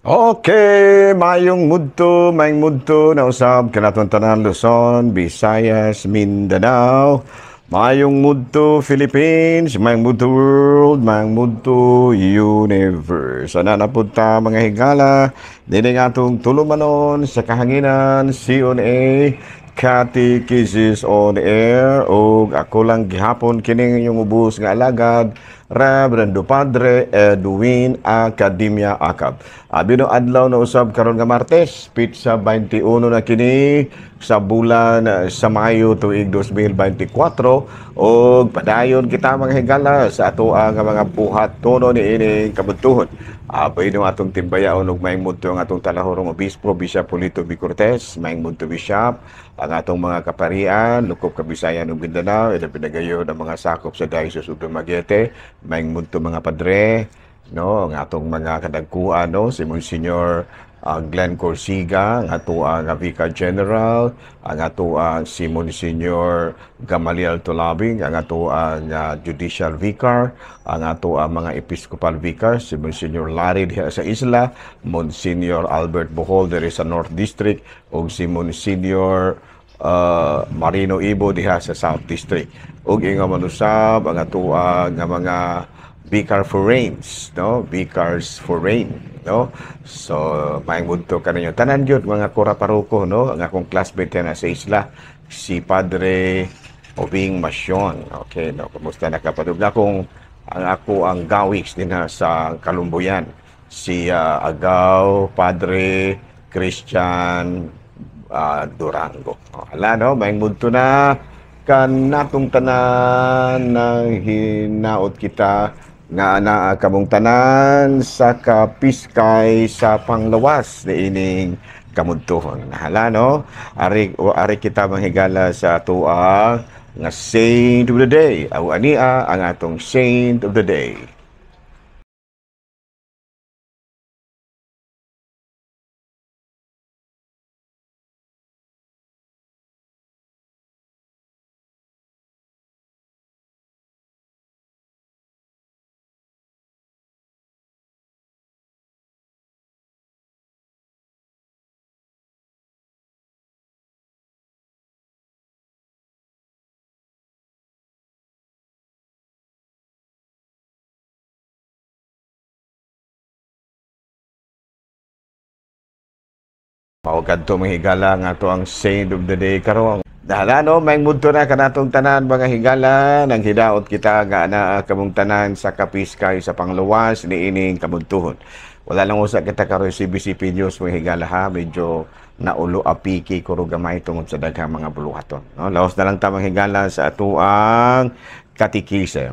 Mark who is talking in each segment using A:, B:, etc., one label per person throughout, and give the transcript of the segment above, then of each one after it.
A: Okay, mayong mudto na usab kanatong tanan Luzon, Visayas, Mindanao. Mayong mudto Philippines, mayong mudto world, mayong mudto universe. Ana na pud ta, mga higala, dinhi atong tulumanon sa kahanginan, CONA, Catechesis on Air, ug ako lang gihapon kining inyong ubos nga alagad, Reverendo Padre Edwin Academia Acab. Abi no adlaw na usab karon nga Martes, pitsa 21 na kini sa bulan sa Mayo tuig 2024, ug padayon kita, mga higala, sa ato ang mga buhatono niining kabuntuhon. Abi no atong timbayaon ug maayong mudto ang atong talahorong obispo, Bishop Polito B. Cortez, maayong mudto, Bishop, ang atong mga kaparian, lukop Kabisayan ug Mindanao, ila pinagayon ang mga sakop sa Diocese of Dumaguete, maayong mudto mga padre, no, ang atong mga kadagkuan, no, si Monsignor Glenn Corsiga, ang ato ang Vicar General, ang ato ang si Monsignor Gamaliel Tulabing, ang ato ang Judicial Vicar, ang ato ang mga Episcopal Vicar, si Monsignor Larry diha sa Isla, Monsignor Albert Bohol diri sa North District, ug si Monsignor Marino Ibo diha sa South District. Ug ingon man usab ang ato nga mga Vicar Forains, no? Vicars Foreign, no? So, maayong budto kaninyo. Tanan gyud mga kura paroko, no? Ang akong classmate na sa isla, si Padre Obing Masyon. Okay, no? Kumusta na kapatid? Akong ang ako ang gawis din sa Kalumbuyan, si Agaw Padre Christian Durango. Oh, hala, no? Maayong budto na kanatong tanan nang hinaot kita nga naa kamong tanan sa kapiskay sa panglawas niining kamudtuhon. Hala, no? Ari ari kita, manghigala, sa atoa nga Saint of the Day. Aw ania ang atong Saint of the Day. Mao kadto, mga higala, nga ato ang Saint of the Day karon. Dahala, no, maayong mudto na kanatong tanan, mga higala, nang hidaot kita nga naa kamong tanan sa kapiskay sa pangluwas niining kabuntuhon. Wala lang usa kita karon CBCP News, mga higala, ha, medyo naulo apiki kuro gamay tungod sa daghang mga buluhaton. No, laos na lang ta, mga higala, sa atoang katikise.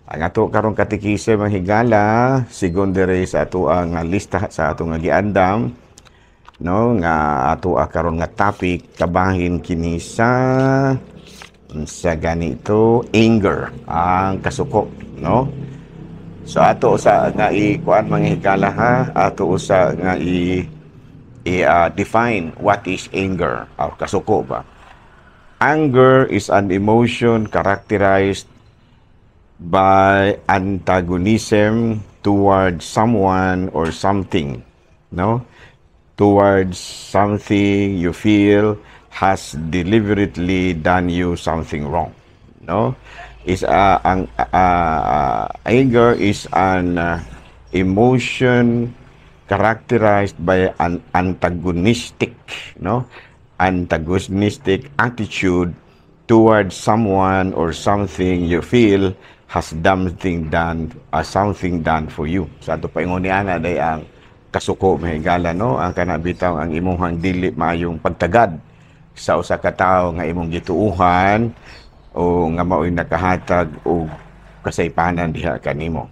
A: Ang ato karong katikise, mga higala, sigon diri sa atoang lista sa atong giandam, no, nga ato karon nga topic, kabahin kini sa ganito, anger, ang kasuko, no? So ato usa nga i-kuan, mga higala, ha, ato usa nga i define what is anger or kasuko ba. Anger is an emotion characterized by antagonism towards someone or something, no, towards something you feel has deliberately done you something wrong, no? Is ang anger is an emotion characterized by an antagonistic, no, antagonistic attitude towards someone or something you feel has something done for you. Sa ato paingon ni ana day ang kasuko, mahigala, no, ang kana bitaw ang imong dili maayong pagtagad sa usa ka tawo nga imong gituuhan o nga mao'y nakahatag og kasaypanan diha kanimo.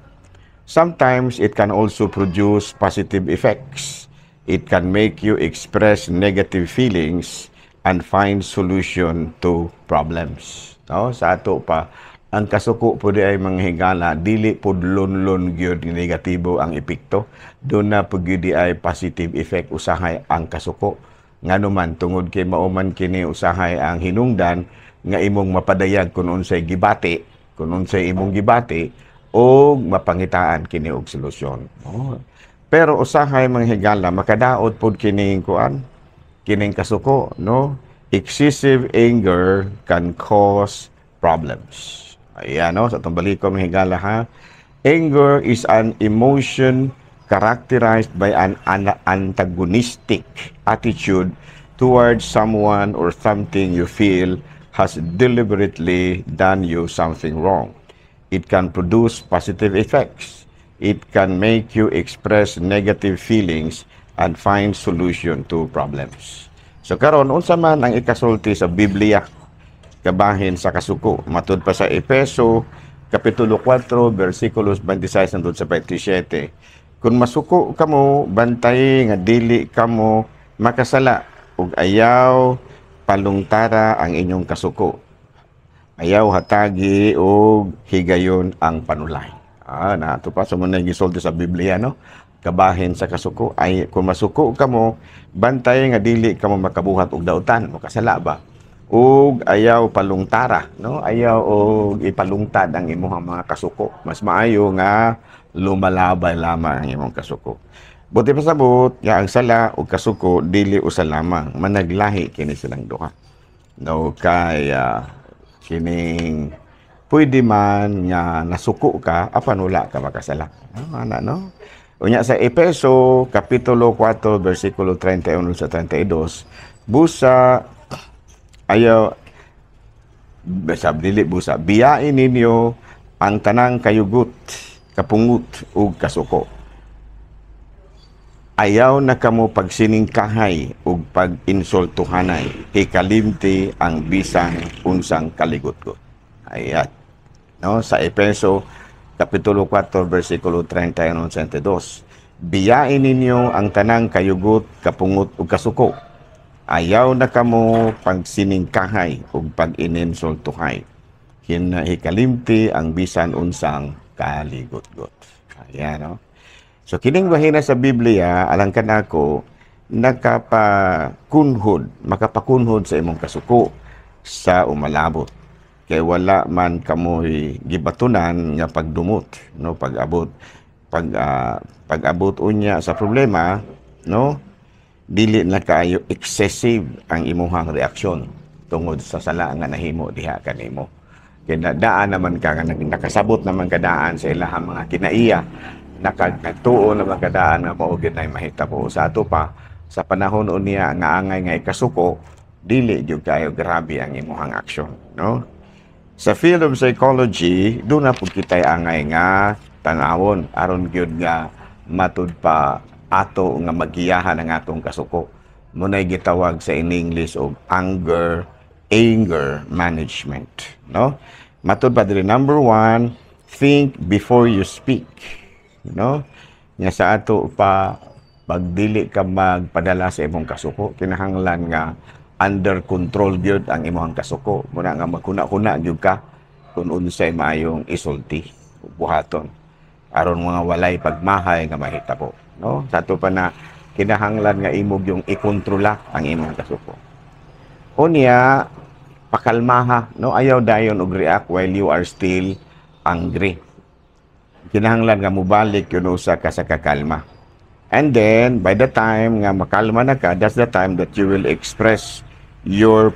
A: Sometimes it can also produce positive effects. It can make you express negative feelings and find solution to problems. No? Sa ato pa, ang kasuko po di ay, mga higala, dili po lunlun gyud negatibo ang epekto. Duna po gyud di ay positive effect usahay ang kasuko. Ngano man, tungod kay mao man kini usahay ang hinungdan nga imong mapadayag kung unsay gibati, kung unsay imong gibati o mapangitaan kini og solusyon. Oh. Pero usahay, mga higala, makadaot pod kining kuan, kining kasuko, no? Excessive anger can cause problems. Ayan, no? Sa atong balikon, mga higala, ha. Anger is an emotion characterized by an antagonistic attitude towards someone or something you feel has deliberately done you something wrong. It can produce positive effects. It can make you express negative feelings and find solution to problems. So karon, unsa man ang ikasulti sa Biblia kabahin sa kasuko? Matud pa sa Efeso kapitulo 4 bersikulos 26 hangtod sa 27. Kung masuko kamo, bantay nga dili kamo makasala ug ayaw palungtara ang inyong kasuko. Ayaw hatagi og higayon ang panulay. Ah, nato pa sa mga gisulti sa Biblia, no? Kabahin sa kasuko ay kung masuko kamo, bantay nga dili kamo makabuhat og dautan, makasala ba? Ug ayaw palungtara, no? Ayaw og ipalungtad ang imong mga kasuko. Mas maayo nga lumalabay lamang ang imong kasuko. Buot pasabot nga ang sala ug kasuko dili usa lamang, managlahi kini silang duha. No, kay kining pwede man nga nasuko ka apan wala ka makasala. No, ana, no? Unya sa Efeso kapitulo 4 bersikulo 31 sa 32, busa ayaw sa dili busa biyain ninyo ang tanang kayugot, kapungot ug kasuko. Ayaw na kamo pagsiningkahay ug pag-insultuhanay. Hikalimti ang bisan unsang kaligutgot. Ayan. No, sa Efeso kapitulo 4 bersikulo 31 32. Biyain ninyo ang tanang kayugot, kapungot ug kasuko. Ayaw na kamo pagsiningkahay ug pag-ininsultuhay. Hikalimti ang bisan unsang kaligutgot. Ayan, no? So kining bahina sa Biblia, alangkan ako, nakapakunhod, makapakunhod sa imong kasuko sa umalabot. Kay wala man kamoy gibatunan nga pagdumot, no, pag-abot pag-abot unya sa problema, no, dili na kaayo excessive ang imuhang reaksyon tungod sa sala nga nahimo diha kanimo. Kay daan naman ka nga nakasabot naman ka daan sa ilahang mga kinaiya, nakatuo naman ka daan nga mao gyud nay mahitabo. Sa ato pa sa panahon unya nga angay nga ikasuko, dili gyud kaayo grabe ang imuhang aksyon, no? Sa field of psychology, duna pud kitay angay nga tan-awon aron gyud nga matud pa ato nga magiyahan ang atong kasuko. Munay gitawag sa in English og anger anger management, no? Matud pa diri, number one, think before you speak, no? Nya sa ato pa pagdili ka magpadala sa imong kasuko, kinahanglan nga under control gyud ang imong kasuko. Muna nga magkuna-kuna gyud ka kung unsay maayong isulti, buhaton aron mga walay pagmahay nga mahitabo, no? Sa ato pa na kinahanglan nga imo yung ikontrola ang imong kasuko. Unya, pakalmaha, no? Ayaw dayon og react while you are still angry. Kinahanglan nga mobalik yun usa ka sa kakalma. And then, by the time nga makalma na ka, that's the time that you will express your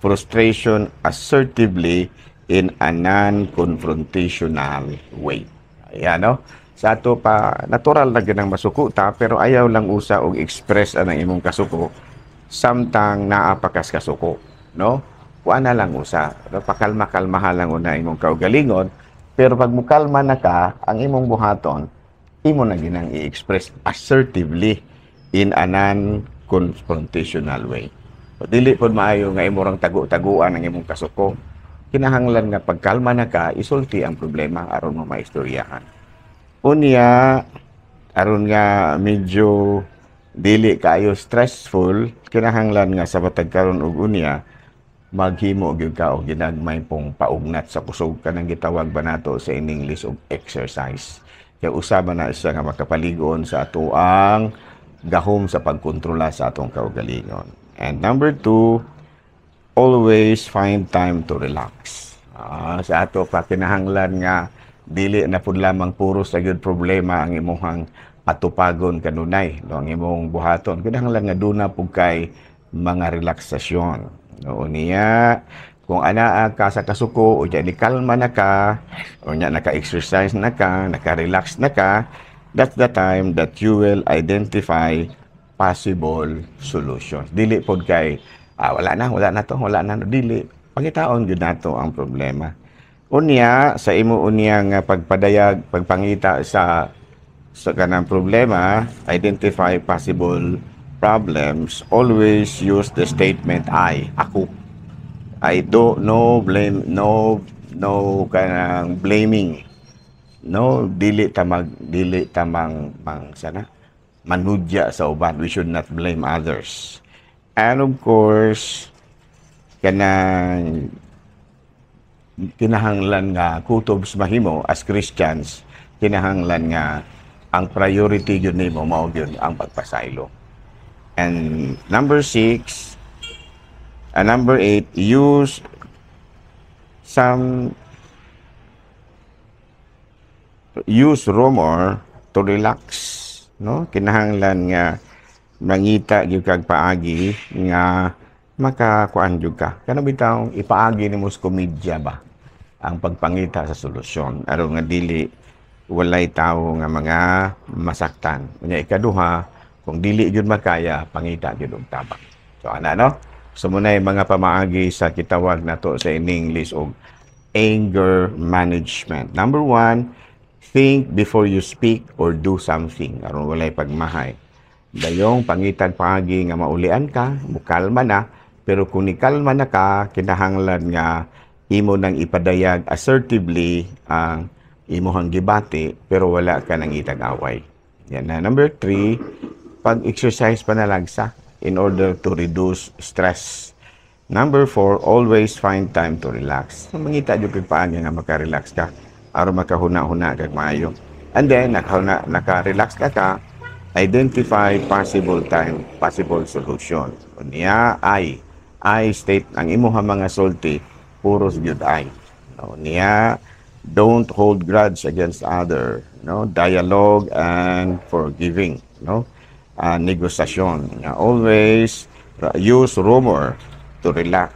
A: frustration assertively in a non-confrontational way. Ayan, no? Sa ato pa, natural na ginang masuko ta, pero ayaw lang usa og express ang imong kasuko samtang naa pa kas kasuko, no? Kuan na lang usa, no? Pakalma-kalmaha lang una imong kaugalingon, pero pag mukalma na ka, ang imong buhaton, imo na ginang i-express assertively in a non-confrontational way. O, dili pod maayo nga imo rang tago-taguan ang imong kasuko. Kinahanglan nga pagkalma na ka, isulti ang problema aron mo maistoryahan. Unya, aron nga medyo dili kaayo stressful, kinahanglan nga sa matag karon ug unya maghimo gyud ka og ginagmay pong paugnat sa kusog, kanang gitawag ba nato sa in English og exercise. Kay usa ba na siya nga makapaligon sa atoang gahom sa pagkontrola sa atong kaugalingon. And number two, always find time to relax. Sa ato pa kinahanglan nga Dili na pud lamang puro sa gyud problema ang imuhang atupagon kanunay, no, ang imong buhaton. Kinahanglan nga duna pud kay mga relaksasyon. No, niya kung anaa ka sa kasuko o ni kalma na ka o nya naka-exercise na ka, naka-relax na ka, that's the time that you will identify possible solutions. Dili pod kay wala na to, wala na, dili. Pangitaon gyud nato ang problema. Unya sa imo unya nga pagpadayag, pagpangita sa kanang problema, identify possible problems, always use the statement "I", ako. I do no blame, no kanang blaming. No, dili ta mang mang sana manudya sa uban. We should not blame others. And of course, kanang kinahanglan nga kutob sa mahimo as Christians, kinahanglan nga ang priority gyud nimo mao gyud ang pagpasaylo. And number six, and number eight, use humor to relax, no? Kinahanglan nga mangita gyud kag paagi nga makakuan gyud ka. Kanang bitaw ipaagi nimo sa komedya ba ang pagpangita sa solusyon aron nga dili walay tawo nga mga masaktan. Unya ikaduha, kung dili gyud makaya, pangita gyud og tabang. So ana, no? So mao mga pamaagi sa kitawag nato sa in English og anger management. Number one, think before you speak or do something aron walay pagmahay. Dayong pangitag paagi nga maulian ka, mukalma na, pero kung nikalma na ka, kinahanglan nga imo nang ipadayag assertively ang imuhang gibati pero wala ka nang itag-away. Yan na. Number three, pag-exercise, panalagsa in order to reduce stress. Number four, always find time to relax. Mangita jud kag paagi nga maka-relax ka aron makahuna-huna kag maayo. And then, nakahuna, naka-relax ka, identify possible solution. Unya, I state ang imuha mga sulti, puros gyud "I". No, niya, don't hold grudge against other, no? Dialogue and forgiving, no? Negosasyon. Nga always use humor to relax,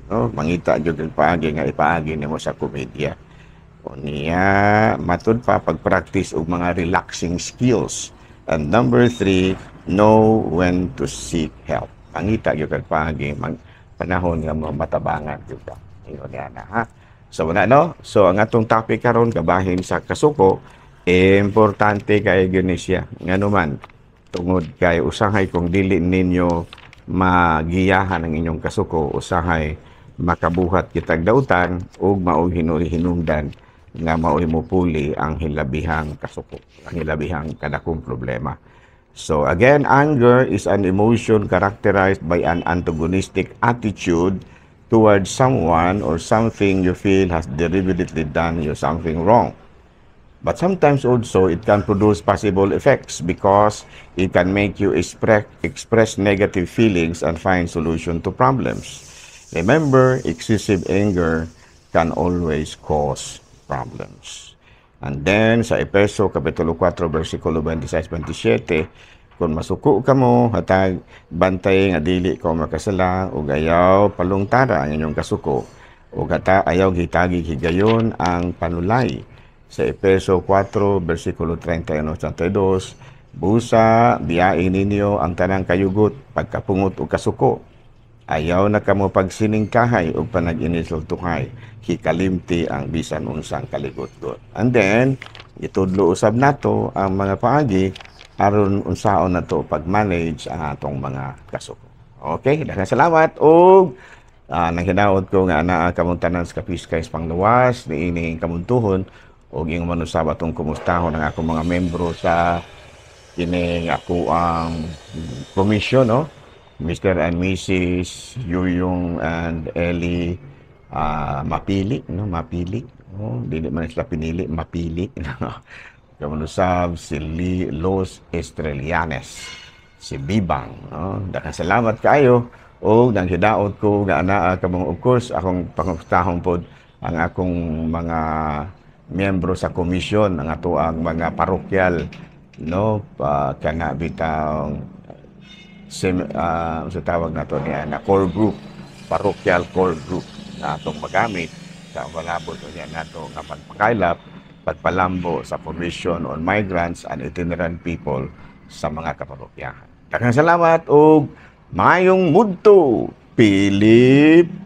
A: no? Mangita jud kag paagi nga ipaagi nimo sa komedya. Unya, matud pa, pag-practice og mga relaxing skills. And number three, know when to seek help. Pangita gyud kag paagi mag panahon nga matabangan gyud ka. Ingon niya na, ha. So wala, no. So ang atong topic karon kabahin sa kasuko, importante kay gyud ni siya. Ngano man, tungod kay usahay kung dili ninyo magiyahan ang inyong kasuko, usahay makabuhat kitag dautan ug maoy hinuy hinungdan nga maoy mupuli ang hilabihang kasuko, ang hilabihang kadakong problema. So again, anger is an emotion characterized by an antagonistic attitude towards someone or something you feel has deliberately done you something wrong. But sometimes also it can produce possible effects because it can make you express negative feelings and find solution to problems. Remember, excessive anger can always cause problems. And then sa Epeso Kapitulo 4 versikulo 26-27, kung masuko kamo, hatag bantay nga dili ko makasala ug ayaw palungtara ang inyong kasuko ug hata ayaw hitagi higayon ang panulay. Sa Epeso 4 versikulo 31-32, busa biyain ninyo ang tanang kayugot, pagkapungot ug kasuko. Ayaw na kamo pagsiningkahay ug panag-inisultuhay. Hikalimti ang bisan unsang kaligotgot. And then, gitudlo usab nato ang mga paagi aron unsaon nato pag-manage ang atong mga kasuko. Okay, daghang salamat ug nang hinaot ko nga anaa kamong tanan sa kapiskay sa panglawas niining kamuntuhon ug ingon man usab atong kumustahon ang akong mga membro sa kining ako ang komisyon, no? Mr. and Mrs. Yuyong and Ellie Mapili, no? Mapili. Oh, dili man sila pinili, mapili. Kamanusab si Lee Los Estrelianes, si Bibang, no? Daghang salamat kaayo ug nang hidaot ko nga anaa kamong, of course, akong pangustahon pod ang akong mga miyembro sa komisyon ang atoang mga parokyal, no, pa kana bitang sa tawag nato niya na core group, parochial core group na atong magamit sa malabot niya nato nga pagpakaylap, pagpalambo sa Commission on Migrants and Itinerant People sa mga kaparokyahan. Daghang salamat ug maayong mudto, Pilipinas!